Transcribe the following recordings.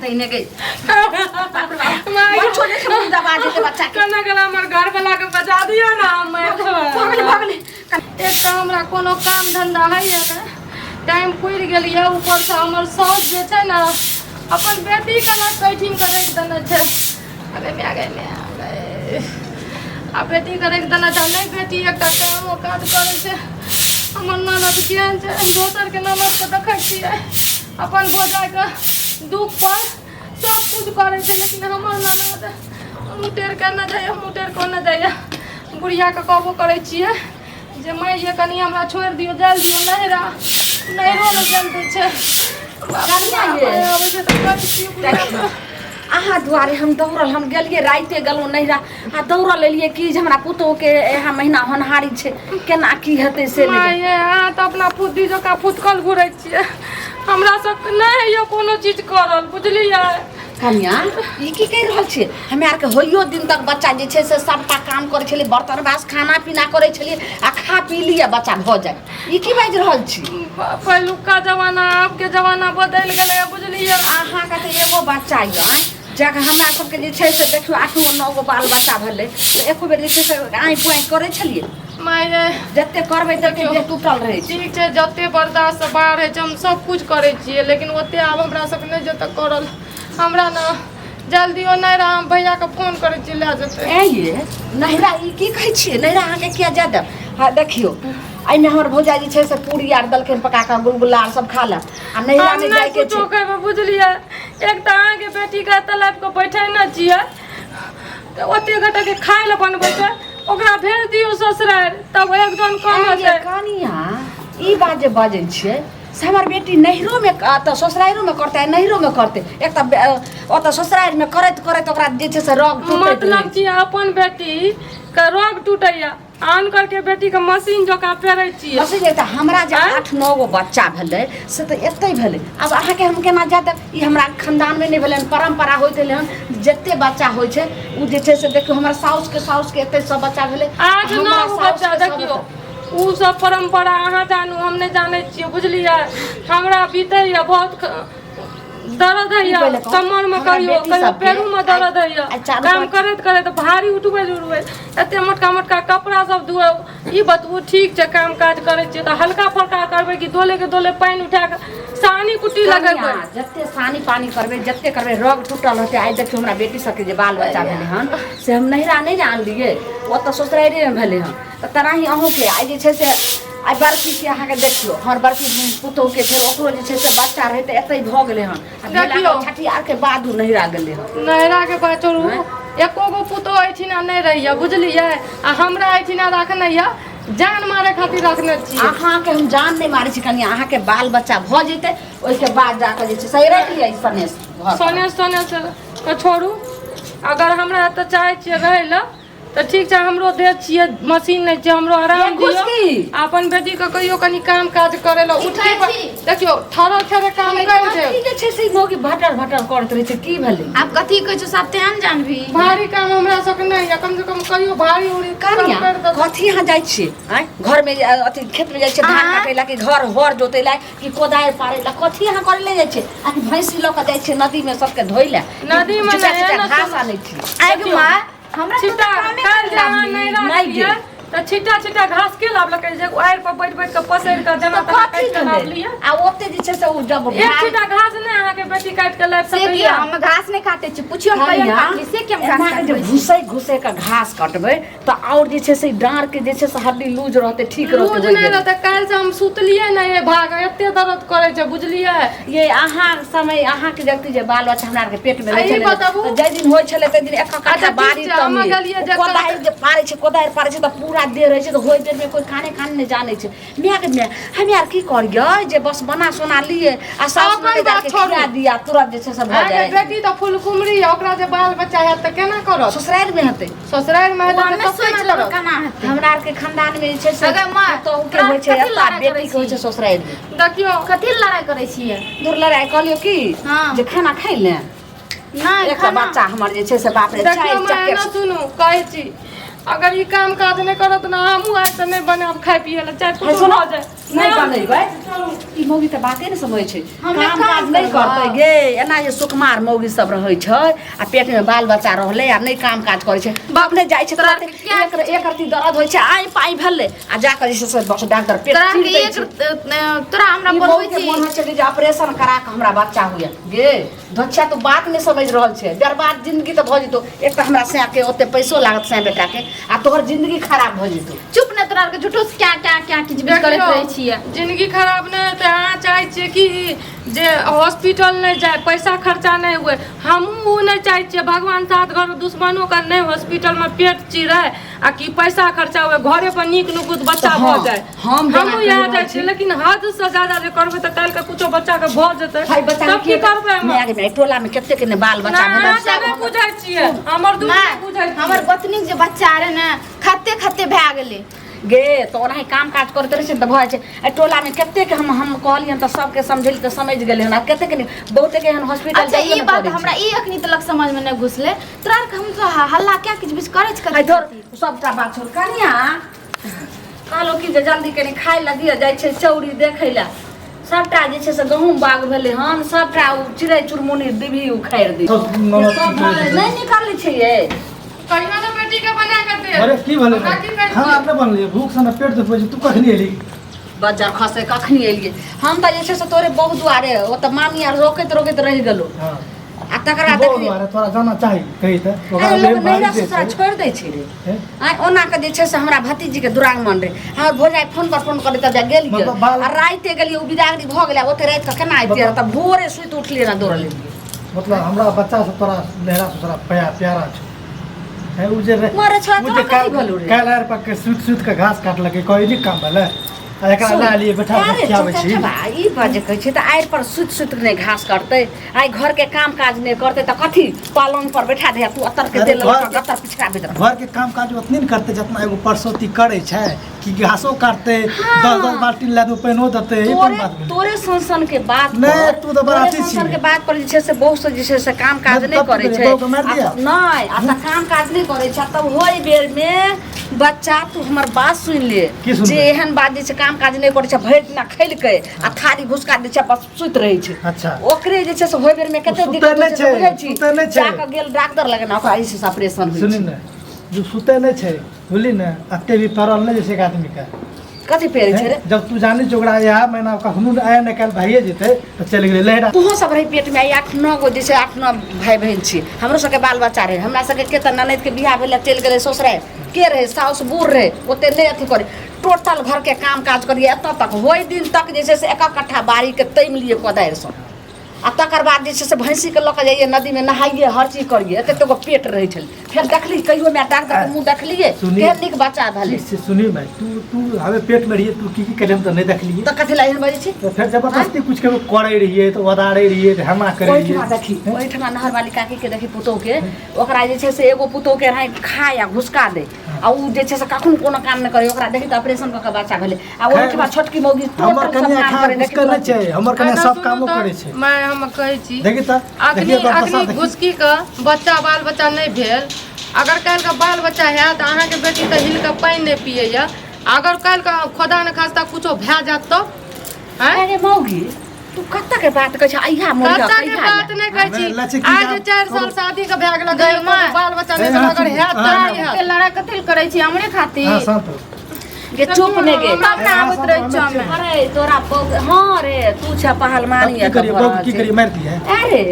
पहिने गई। बच्चो जे छै मुँह दबा जेतै बच्चा के। केना केना हमर घर वाला के बचा दियौ ने, हम मरि जेबै। भऽ गेलै, भऽ गेलै। एक तऽ हमरा कोनो काम धंधा होइए ने, टाइम पुरि गेल यऽ। ऊपरसँ हमर साउस जे छै ने, अपन बेटीके लग कैठिन कऽ राखि देने छै। अरे माय गे माय गे, आ बेटीके राखि देने छै। नहि बेटी एकटा कामो काज करै छै। हमर ननद केहन छै? दोसरके ननदके देखै छियै, अपन भौजाइके दुख पर सब कुछ करै छै, लेकिन हमर ननद मुँह टेढ़ केने जाइए, मुँह टेढ़ केने जाइए। बुढ़ियाके कहबो करै छियै जे माय ये, कनि हमरा छोड़ि दियौ, जाय दियौ नैहरा, नैहरो नहि जाय दै छै। कनिया ये। अबै छै तऽ कहै छियै बुढ़ियाके। अहाँ दुआरे हम दौड़ल हम गेलियै, राइते गेलहुँ नैहरा आ दौड़ल एलियै कि जे हमरा पुतोहुके इएह महीना होनहारी छै, केना की हेतै से नहि माय ये, अहाँ तऽ अपना फुद्दी जकाँ फुदकल घुरै छियै, हमरा सबके नहि होइए कोनो चीज करल, बुझलियै? कनिया, ई की कहि रहल छियै? हमे आरके होइयो दिन तक बच्चा जे छै से सबटा काम करै छलियै, बर्तन बास, खाना पीना करै छलियै आ खा पी लिअ, बच्चा भऽ जाय। ई की बाजि रहल छी? पहिलुका जमाना, आबके जमाना बदलि गेलै, बुझलियै? अहाँके तऽ एगो बच्चा यऽ, आँय? जगह हमरा सबके जे छै से देखियौ, 8 गो 9 गो बाल बच्चा भेलै तऽ एको बेर जे छै से आँइ पुआँइ करै छलियै? माय रे। जते करबै तते देह टूटल रहै छै। ठीक छै, जते बर्दाश्त से बाहर होइ छै, हम सब कुछ करै छियै, लेकिन ओते आब हमरा सबके नहि जेतै करल। हमरा ने जल्दी ओ नहि रह, हम भैयाके फोन करै छियै, लए जेतै। ऐं ये नैहरा, ई की कहै छियै? नैहरा अहाँके किया जाय देब? हँ देखियौ, एहिमे हमर भौजाई जे छै से पूरी आर देलखिन पका कऽ, गुलगुल्ला आर सब खा ले आ नैहरा हम नहि नहि जायके कुछो छै। खेबै, बुझलियै? एक तऽ अहाँके बेटीके एतऽ लाबि कऽ बैठेने छियै तऽ ओते गोटेके खाय लए बनबै छै। ओकरा भेज दियौ ससुरारि, तब एक जन कम ऐं ये हेतै। कनिया, ई बात जे बजै छियै से हमर बेटी नैहरोमे तऽ ससुरारिओमे करतै आ नैहरोमे करतै। एक तऽ ओतऽ ससुरारिमे करैत करैत ओकरा जे छै से रग टूटैत रहै मतलब कि अपन बेटी के रोग टूटैया, आन करके बेटीके मशीन जकाँ पेरै छियै। मशीन जे तऽ हमरा जे आँय? 8 9 गो बच्चा भेलै से तऽ एतहि भेलै। आब अहाँके हम केना जाय देब? ई हमरा खानदानमे नहि भेलै हन, परम्परा होइत एलै हन। जते बच्चा होइ छै ओ जे छै से देखियौ, हमर साउसके साउसके एतहि सब बच्चा भेलै। 8 हमरा 9 गो बच्चा साउसके सब देखियौ, ओ सब परम्परा अहाँ जानू, हम नहि जानै छियै, बुझलियै? हमरा बीतैया, बहुत दर्द की होइया पहिले कहू? कमरमे, हमरा कहियो बेटी कहियो सबके पेरूमे दर्द होइया। आइ चारू काम पाँच- करैत करैत भारी उठबै उठबै एते मोटका मोटका कपड़ा सब धोए। ई बतबू, ठीक छै, काम काज करै छियै तऽ हल्का फुल्का करबै कि दोले के दोले पानि उठा कऽ सानी कुट्टी लगेबै? कनिया, जते सानी पानी करबै, जते करबै, रग टूटल रहतै। आइ देखियौ, हमरा बेटी सबके जे बाल बच्चा भेलै हन से हम नैहरा नहि ने आनलियै, ओतऽ ससुरारिएमे भेलै हन। तऽ तेनाही अहूँके आइ जे छै से आइ बड़की के अहाँके देखियौ, हमर बड़की पुतोहुके फेर ओकरो जे छै से बच्चा रहै तऽ एतहि भऽ गेलै हन आ भेलाके देखियौ। छठियारके बाद ओ नैहरा गेलै हन। नैहरा के बात छोड़ू, एको गो पुतोह एहिठिना नहि रहैया, बुझलियै? आ हमरा एहिठिना रखने यऽ, जान मारे खातिर रखने छियै। अहाँके हम जान नहि मारै छी कनिया। अहाँके बाल बच्चा भऽ जेतै, ओहिके बाद जाकऽ जे छै से राखि लिअ ई सनेस घर पर। सनेस तनेस के छोड़ू, अगर हमरा एतऽ चाहै छियै रहै लए तऽ ठीक छै, हमरो देह छियै, मशीन नहि छै, हमरो आराम ये दियौ। खुशकी। आ अपन बेटीके कहियो कनि काम काज करै लए उठि देखियौ, ठहरल ठहरे काम करि देब। की जे छै से मौगी भटर भटर करैत रहै छै, की भेलै? आब कथी कहै छौ सब तेहन जानबी। भारी काम हमरा सबके नहि यऽ, कम से कम कहियो भारी उरी काम कनिया, करि देब। कथी अहाँ जाइ छियै? आँय, घरमे जे, अथी खेतमे जाइ छियै धान आँय? काटै लए कि घर हर जोतै लए कि कोदारि पारै लए? कथी अहाँ करै लए जाइ छियै? आ कि भैंसी लऽ कऽ जाइ छियै नदीमे सबके धोइ लए? नदीमे छिटा नहि, छिटा एना घास आनै छियै। आइ गे माँ, हमरा तो छिट्टा कामे काल्हि जे करे अहाँ लागली। नहि नहि राखलियै गेल। तऽ छिट्टा छिट्टा घास के लाबलकै जे आड़ि पर बैठ बैठ कऽ पसरि कऽ जेना तऽ तेना कथी काटि कऽ भेलै? लाबलियै? आ ओते जे छै से ओ जब एक भार छिट्टा घास नहि अहाँके बेटी काटि कऽ लाबि से की सकैया? हम घास नहि काटै छी? पुछियो हम कहियो कनिया, काटली से कि हम घास एना के जे काटबै छी? घुसै घुसै के घास कटबै तऽ आओर जे छै से डाँर के जे छै से हड्डी लूज रहतै, ठीक रहतै। लूज होइ नहि गेलै। रहतै। काल्हि से हम सुतलियै नहि, हे भाग, एते दर्द करै छै, बुझलियै? ये अहाँ समय अहाँके जगती जे बाल बच्चा हमरा आरके पेट मे आ रहै ई छलै बताबू? तऽ जाहि दिन होइ छलै ताहि दिन एक अच्छा, कट्ठा ठीक बाड़ी छै, हमे गेलियै जे कोदारि जे पारै छै, कोदारि पारै छै तऽ पूरा देह रहै छै, तऽ होइ देर मे कोइ काने कान नहि जानै छै। माय के माय, हमे आर की करियै जे बस बना सोना लिए आ सासु अपन ननैद बात आरके छोड़ू। खिया दिया, तुरंत जे छै से भऽ अहाँके जाइ। बेटी तऽ फुलकुमरी यऽ, ओकरा जे बाल बच्चा हैत तऽ केना करत? ससुरारि मे हेतै। ससुरारि मे ओ हेतै हमे तऽ तब सोचि केना लेबै करत? केना हेतै। हमरा आरके खानदान मे जे छै से अगर माँ, पुतोहु के तोरा होइ छै कथी एतऽ लड़ाइ बेटी करै के होइ छै छी? ससुरारि मे। देखियौ। कथी लए लड़ाइ करै छियै? दूर लड़ाइ कहलियौ की हाँ। जे खाना खाइ ले। नहि एकटा खाना बच्चा हमर जे छै से बाप रे देखियौ चारि माँ, चक्के एना सुनू, कहै छी, अगर ई काम काज नहि करत ने, हमहूँ आइ से नहि बनायब खाय पियै लए, चाहे है कुछो सुनो। भऽ जाय। नहि बनेबै। ई मौगी तऽ बाते नहि समझै छै। हमे काम काम काज नहि करबै। करतै गे। एना जे सुकुमार मौगी सब रहै छै आ पेटमे बाल बच्चा रहलै आ नहि काम काज करै छै, बाप नहि जाइ छै तोरा तुरन्ते क्या एक एक रत्ती दर्द होइ छै, आइ पाइ भेलै आ जाकऽ जे छै से बस डॉक्टर पेट तोरा चीर के दै एक छै। तोरा हमरा ई बोलबै मौगी के छी। मोन होइ छै जे ऑपरेशन करा कऽ हमरा बच्चा हुए। गे धोच्छा, तू बात नहि समझि रहल छै। बर्बाद जिंदगी तऽ भऽ जेतौ। एक तऽ हमरा सैके ओते पैसो लागत सै बेटाके आ तोहर जिंदगी खराब भऽ जेतौ। चुप ने, तोरा आरके झूठो से क्या क्या क्या किच बिच करैत रहै छियै। जिंदगी खराब नहि हेतै। अहाँ चाहै छियै कि जे हॉस्पिटल नहि जाय, पैसा खर्चा नहि हुए। हमहूँ ओ नहि चाहै छियै। भगवान सात घर दुश्मनो के नहि हॉस्पिटलमे पेट चिरै आ कि पैसा खर्चा हुए, घरे पर नीक नुकुत बच्चा भऽ हँ, जाय। हम जेना हमहूँ कहि इएह रहल चाहै छी। छियै, लेकिन हदसँ ज्यादा जे करबै तऽ काल्हिके कुछो बच्चाके भऽ जेतै, भाई बच्चा तब की करबै हम? माय गे माय, टोला में कते के ने बाल बच्चा नहि, भेलै अहाँ सब। नहि बुझै छियै हमर दुनू, माय, नहि बुझै छियै। हमर गोतनीक जे बच्चा रहे ने, खाते खाते भए गेलै गे। तऽ ओनाही काम काज करैत रहै छै ने तऽ भऽ जाइ छै। एहि टोलामे कतेक हम कहलियनि तऽ सबके समझेली तऽ समझि गेलै हन। आ कतेक नहि, बहुतेके एहन हॉस्पिटल अच्छा, जाइए ई ने बात पड़ै हमरा छै। ई अखनी तलक समझमे नहि घुसलै। तोरा आरके हम तो हल्ला क्या किच बिच करै छी आइ कथी धर खातिर? सबटा बात छोड़। कनिया, कहलहुँ कि जे जल्दी कनि खाय लए दिअ, जाइ छै चौरी देखै लए। सबटा जे छै से गहूँम बाग भेलै हन, सबटा ओ चिड़ै चुनमुनी डिभी उखाड़ि दै सब ननद सब की करै छै? नहि निकलै छै ये। कहियो ने बेटी के बना के दे। अरे की भेलै? हमरा की कहै खाना छियै? अपने बनलियै, भूख से हमरा पेट दुखबै छै। तू कखनी एली? बज्जर खसे, कखनी एलियै हम तऽ जे छै से तोरे बहुत दुआरे ओतऽ मामी आर रोकैत रोकैत रहि गेलौ। आ तकर बाद बहुत देखली दुआरे तोरा जाना चाही कही तऽ ओकरा अरे लोक बेर नैहरा भारी ससुरा छै। छोड़ि दै छै रे। हे? आँय, ओना के जे छै से हमरा भतीजीके दुरागमन रहै, हमर भौजाइ फोन पर फोन करै तब जा गेलियै। मतलब बाल- आ राइते गेलियै, ओ बिदागरी भऽ गेलै। ओते राति कऽ केना अइतियै? तऽ भोरे सुति उठलियै ने, दौड़ल एलियै। मतलब हमरा बच्चा से तोरा नैहरा ससुरा प्यारा छौ। हे, उ जे रे- मरे छोड़ा, उ तोरा जे कथी काल्हि भेलौ रे? काल्हि आरि पर के सुति सुति के घास काटलकै, कहै नीक काम भेलै? आ एकरा लए एलियै बैठा के अरे खियाबै छी। चचा, ई बात जे कहै छै तऽ आड़ि पर सुति सुति के नहि घास काटतै, आइ घर के काम काज नहि करतै तऽ कथी पलंग पर बैठा दे तू अतर के अरे तेल घर लगा के- अतर पिछड़ा भेज। घर के काम काज उतने ने करते जितना एगो परसौती करे छै कि घासो काटते, 10-10 बाल्टी लए दू, पानिओ देते। ई कोन तोरे बात भेलै? तोरे सन के बात नहि, पर तू तऽ बड़ा तोरे अथी सन छी। के बात पर जे छै से बहुत से जे छै से काम काज नहि, नहि तब की करै करियै? छै। बहू के मारि दिया? नहि, आ तऽ काम काज नहि करै छै तब होय बेर में बच्चा, तू हमर बात सुनि ले। की सुनबै? जे एहन बात जे छै काम काज नहि करै छै, भरि दिना खेलकै आ थारी घुसका दै छै, बस सुति रहै छै। ओकरे जे छै से होय बेर में कते सुतै दिक्कत होइ नहि छै से छै, बुझै छी? सुतै नहि छै। जाकऽ गेल डॉक्टर लग ने, ओकरा जे छै से ऑपरेशन होइ सुनी छै। ने, जो सुते नहि छै बुझली ने, एते भी पड़ल नहि छै एक आदमीके। कथी पेरै छै रे? जब तू जानी छौ ओकरा इएह महीना कखनो आय ने काल्हि भइए जेतै तऽ चलि गेलै लहरा। तोहो सब रही पेटमे। आइ 8-9 गो जे छै, 8-9 भाय बहिन छी। हमरो सबके बाल बच्चा रहै। हमरा सबके के तऽ ननदिके बियाह भेलै, चलि गेलै ससुरारि। के रहै? साउस बूढ़ रहै, ओते नहि अथी करै। टोटल घरके काम काज करियै एतऽ तक ओहि दिन तक जे छै से एक कट्ठा बाड़ीके तैम लियै कोदारिसँ आ तकर बाद जे छै से भैंसीके लऽ कऽ जइयै नदीमे, नहाइए, हर चीज करियै। एते एते गो पेट रहै छलै। फेर देखली कहियो माय डॉक्टरके मुँह देखलियै? सुनी। केहन नीक बच्चा भेलै। ठीक छै, सुनी माय, तू तू हमे पेट में रहिए, तू की की करियै हम तऽ नहि देखलियै। तऽ कथी लए एहन बजै छी? तऽ फेर जबरदस्ती कुछ कभी करै रहियै तऽ ओदारै रहियै तऽ हेमा करै ओहिठमा रहियै। देखी, ओहिठमा नहरवाली काकीके देखी, पुतोहके। ओकरा जे छै से एगो पुतोहके रहै खाय आ घुसका दै आ उ जे छै से कखनो कोनो काम नहि करै। ओकरा देखी तऽ ऑपरेशन कऽ के बच्चा भेलै। आ ओहिठमा छोटकी मौगी हमर टोटल सब कनिया काम खा करै, देखी घुसकल नहि तुरन्त। छै, हमर कनिया एना सब सुनू कामो तऽ, करै छै। माय, हम कहै छी, देखी तऽ अखनी देखिए ओकर अखनी दशा देखी। घुसकी के बच्चा बाल बच्चा नहि भेल। अगर काल्हि के बाल बच्चा हैत, अहाँके बेटी तऽ हिल के पानि नहि पियैया। अगर काल्हि के खुदा न खास्ता कुछो भए जायत तऽ आँय? अरे मौगी, तू कतऽ के बात कहै छै? अइहा मौगी कत्ता के कहिया बात नहि कहै छी। हमे लै छी कि आज आब 4 साल शादी के भए गेल, गै माय। बाल बच्चा नहि ए, भेल, अहाँ अगर चुप, हैत तऽ अहाँ नहि हैत। एते लड़ाइ कथी लए करै छी हमरे खातिर? हाँ, शांत रहो। गे, चुप ने गे। तब ने आबैत रहै छौ हमे। अरे तोरा बौक हाँ रे, तू छ पहलवानी अब की करिए बहू की करिए, मारि दिए? अरे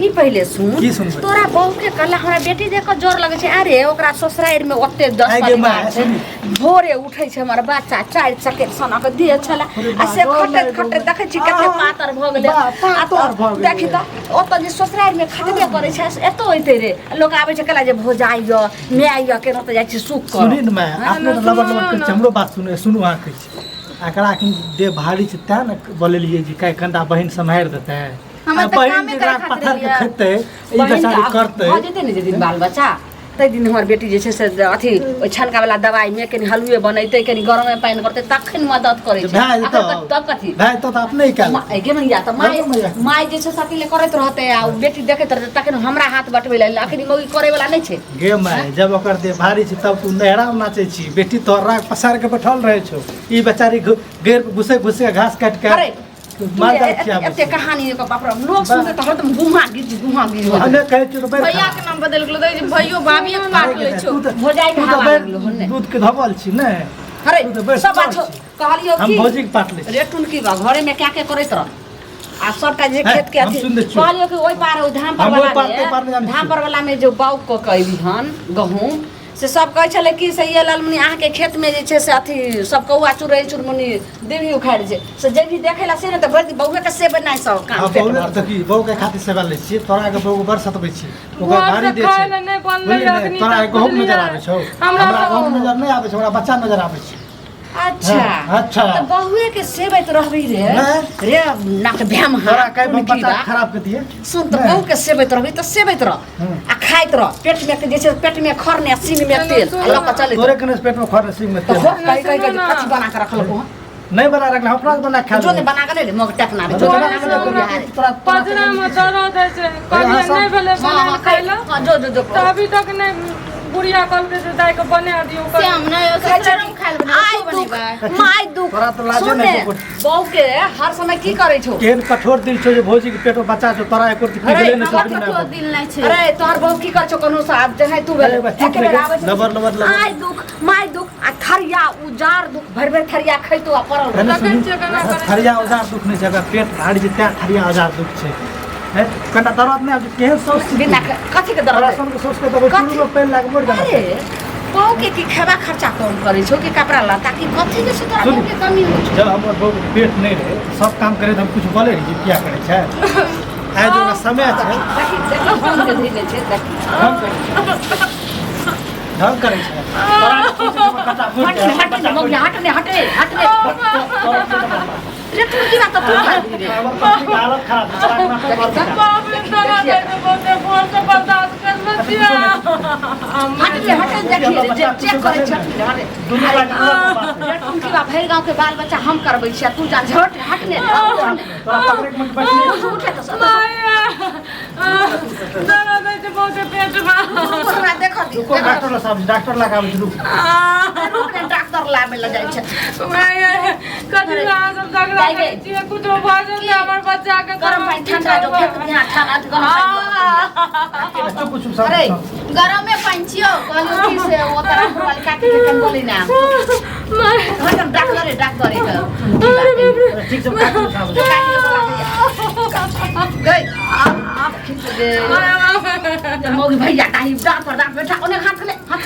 ई पहिले सुन। की सुनबै? तोरा बहू के कहला हमरा बेटी देख कऽ जोर लगै छै। अरे ओकरा ससुरारि में ओते 10 आइ गे परिवार माय, छै। सुनी। भोरे उठै छै हमर बच्चा, 4 चकेर सनक देह छलै अरे आ से बा, खटैत जोर खटैत लागि देखै छी कते पातर भऽ गेलै। बा, पातर भऽ गेलै। देखी तऽ ओतऽ जे ससुरारि में खटबे करै छै से एतौ अइतै रे। लोक आबै छै कहला जे भौजाइ यऽ, माय यऽ, केना तऽ जाइ छी सुख करऽ। सुनी ने माय, अपने तऽ लबर लबर सुनू करै ने। छै, हमरो बात सुनू सुनू। अहाँ कहै छी एकरा एखन देह भारी छै तेँ ने बोलेलियै जे काल्हि कनिटा बहिन सम्हारि देतै। हमर आ तऽ बहिन कामे जे करै एकरा खातिर पत्थर के यऽ। खेतै ई बहिन बेचारी के करतै। भऽ जेतै ने जे दिन बाल बच्चा तऽ जते दिन हमर बेटी जे छै से अथी ओहि छनका वाला दवाई में कनि हलुए बनैते कनि गरमे पानि करतै तखन मदद करै छै। भए जेतौ। अखन तब कथी भए जेतौ तऽ अपने ही कए लेतै। गे मैया तऽ माय गे मैया। माय जे छै से अकेले करैत रहतै आ ओ बेटी देखैत रहतै तखन हमरा हाथ बटबै लए अखन मौगी करै वाला नहि छै। गे माय जब ओकर देह भारी छै तब तू नहरा मे नाचै छी, बेटी तोहर राग पसार के बैठल रहै छौ, ई बेचारी गैर घुसे घुसे के घास काटि के अरे तू माल जाल खियाबै एते छै। कहानी के बाप रे लोग सुनते तऽ हरदम गुहा गिज गुहा गिज हो हमे कहै छियौ तऽ बैठ भैया खा। के नाम बदलि गेलो, देखै छी भैयो भाभिये के पाट लै छौ। तू तऽ भौजाइ के तू तऽ हवा बैठ लगलो हन ने। दूध के धोबल छी ने। अरे तू तऽ बैठ सब बात सुतल छी। कहलियौ हम की भौजी के पाट लै छी। रे टुनकी बा घरे में क्या क्या करैत रह आ सबटा जे हैं, खेत के हम अथी सुन दै छियौ। कहलियौ कि ओहि पार ओहि धाम पर हम ओहि वाला पार ताहि पार नहि में जानै धाम छियौ। पर वाला में जो बाउग कऽ के अयली हन गहूँम से सब कहै छलै कि से ये लालमुनि अहाँके खेतमे जे छै से अथी सब कौआ चुड़ै चुड़मुनी देवी उखाड़ि छै से जे भी देखै ला से ने तऽ भरि दिन बौएके से बनाइ सब काम हाँ, पेट बौए भरतै। देखी बहू के खातिर सेवा लै छियै, तोरा के बहू के बड़ सतबै छियै, ओकर घर भारी से दे खाय छै लए नहि बनलै बुझलिही ने? अखनी तोरा तक, गहूम नजर बुझलियै? आबै छौ, हमरा हमरा तऽ गहूम नजर नहि आबै छौ, हमरा बच्चा नजर आबै छै। अच्छा। हाँ, अच्छा। तऽ बहुए के सेबैत रहबी रे। नहि। रे नाक भ्याम तोरा कहि हम टुनकी बच्चा बा। खराब कर दिए। सुन तऽ नहि। बहु के सेबैत रहबी तऽ सेबैत रह हम्म। आ खाइत रह, पेट में के जे छै पेट में खर ने सींग में तेल आ लऽ कऽ चलैत तोरे रह। कने पेट में खर ने सींग में तऽ तेल। हो कहि कहि सुनू कऽ ना। कथी बना कऽ रखलको हन? नहीं बना रखले, हम अपना से बना के खा जो ने लेबै। बना कऽ नहि रे मग टकना रे जो तोरा बना तोरा कऽ रखलको बिहारे। तोरा पजरा में दर्द होइ छै, अहाँ कहलियै सब- नहि भेलै हाँ, बनायल हाँ, खाय लए, हाँ, जो जो जो तऽ अभी तक नहि बुढ़िया कहलकै जे दाइ के बना दियौ। से हम नहि कहै छै ससुराल खाय लए बनेबै, आइ तू दुख बनेबै। माय दुख तोरा तऽ लाजे सुन नहि ने, छौ। बहू के हर समय की करै छौ? केहन कठोर दिल छौ जे भौजी के पेट में बच्चा छौ, तोरा एको रत्ती अरे, पिघले नहि छौ, हमर दुनू कठोर आबो। दिल नहि छै। अरे तोहर बहू की करै छौ कोनो से आब जहे तू भेलै अरे, बस चुप एके बेर रह गे। आबै छै लबर, लबर, लबर। आइ दुख माय दुख आ थरिया उजार दुख भरि भरि थरिया खैतो आ पड़ल है ने देखै सुनी? छियै केना करै छै। थरिया औजार दुख नहि छै, अगर पेट भारी छै तें थरिया औजार दुख छै। है, कनिटा दर्द नहि आबै छै, केहन सौस छै बिना तू? कथी के तोरा दर्द सन के सौस के दबै कथी? चूरू में पानि लाग मरि जाना। अरे बहू के की खेबा खर्चा कम करै छौ कि कपड़ा लत्ता की कथी के से तोरा सुन। बहू के कमी होइ छौ? जब हमर बहू के पेट नहि रहै सब काम करे तऽ हम कुछ बोले रहियै किया करै छै, आइ जे ओकरा समय छै। देखी देखी हम के धीरे छै देखी ढंग करै छै, ढंग करै छै। तोरा के सोचै छै हमर बच्चा मरि हट जाय, ने हमर हट बच्चा ने मरि मौगी हट ने हटे हट ने रे तू की बात तू कर दी रे? जाय। हमर पत्नी के हालत खराब छै, तोरा के नाटक बड़ खराब। बाप रे, दर्द होइ छै बहुते, भोर से बर्दाश्त करने छियै। हट ने हट ने देखी रे जे चेक करै छै हट ने हट दुनू भाई के अलग बात छै। रे तुम की बा भरि गांव के बाल बच्चा हम करबै छियै तू जा हट हट ने हट ने। तोरा पकड़े के मन बैठले उठे तऽ सब माया, दर्द होइ छै बहुते पेट में। हमरा देखऽ दी रुको, डॉक्टर लग आबै छी, डॉक्टर लग आबै छी, रुक। रुक ने डॉक्टर लाबै लए जाइ छै। माया, कथी लए अहाँ सब झगड़ा दाइ गे। करै छियै? कुछो भऽ जेतै हमर बच्चा के तऽ गरम हम पानि की ठंडा जो करबै? खेत में ठंडा गरम पानि चुप चुप सब। अरे। गरमे पानि छियौ। कहलियौ की से ओ तऽ रामपुर वाली काकी के कन बोली ना माया, हटम डॉक्टर रे डॉक्टर रे के ठीक छै, डॉक्टर साहब। गई खींच दे माया, मौगी भैया ताही डाँट पर डाँट बैठा ओने हाथ ले हाथ।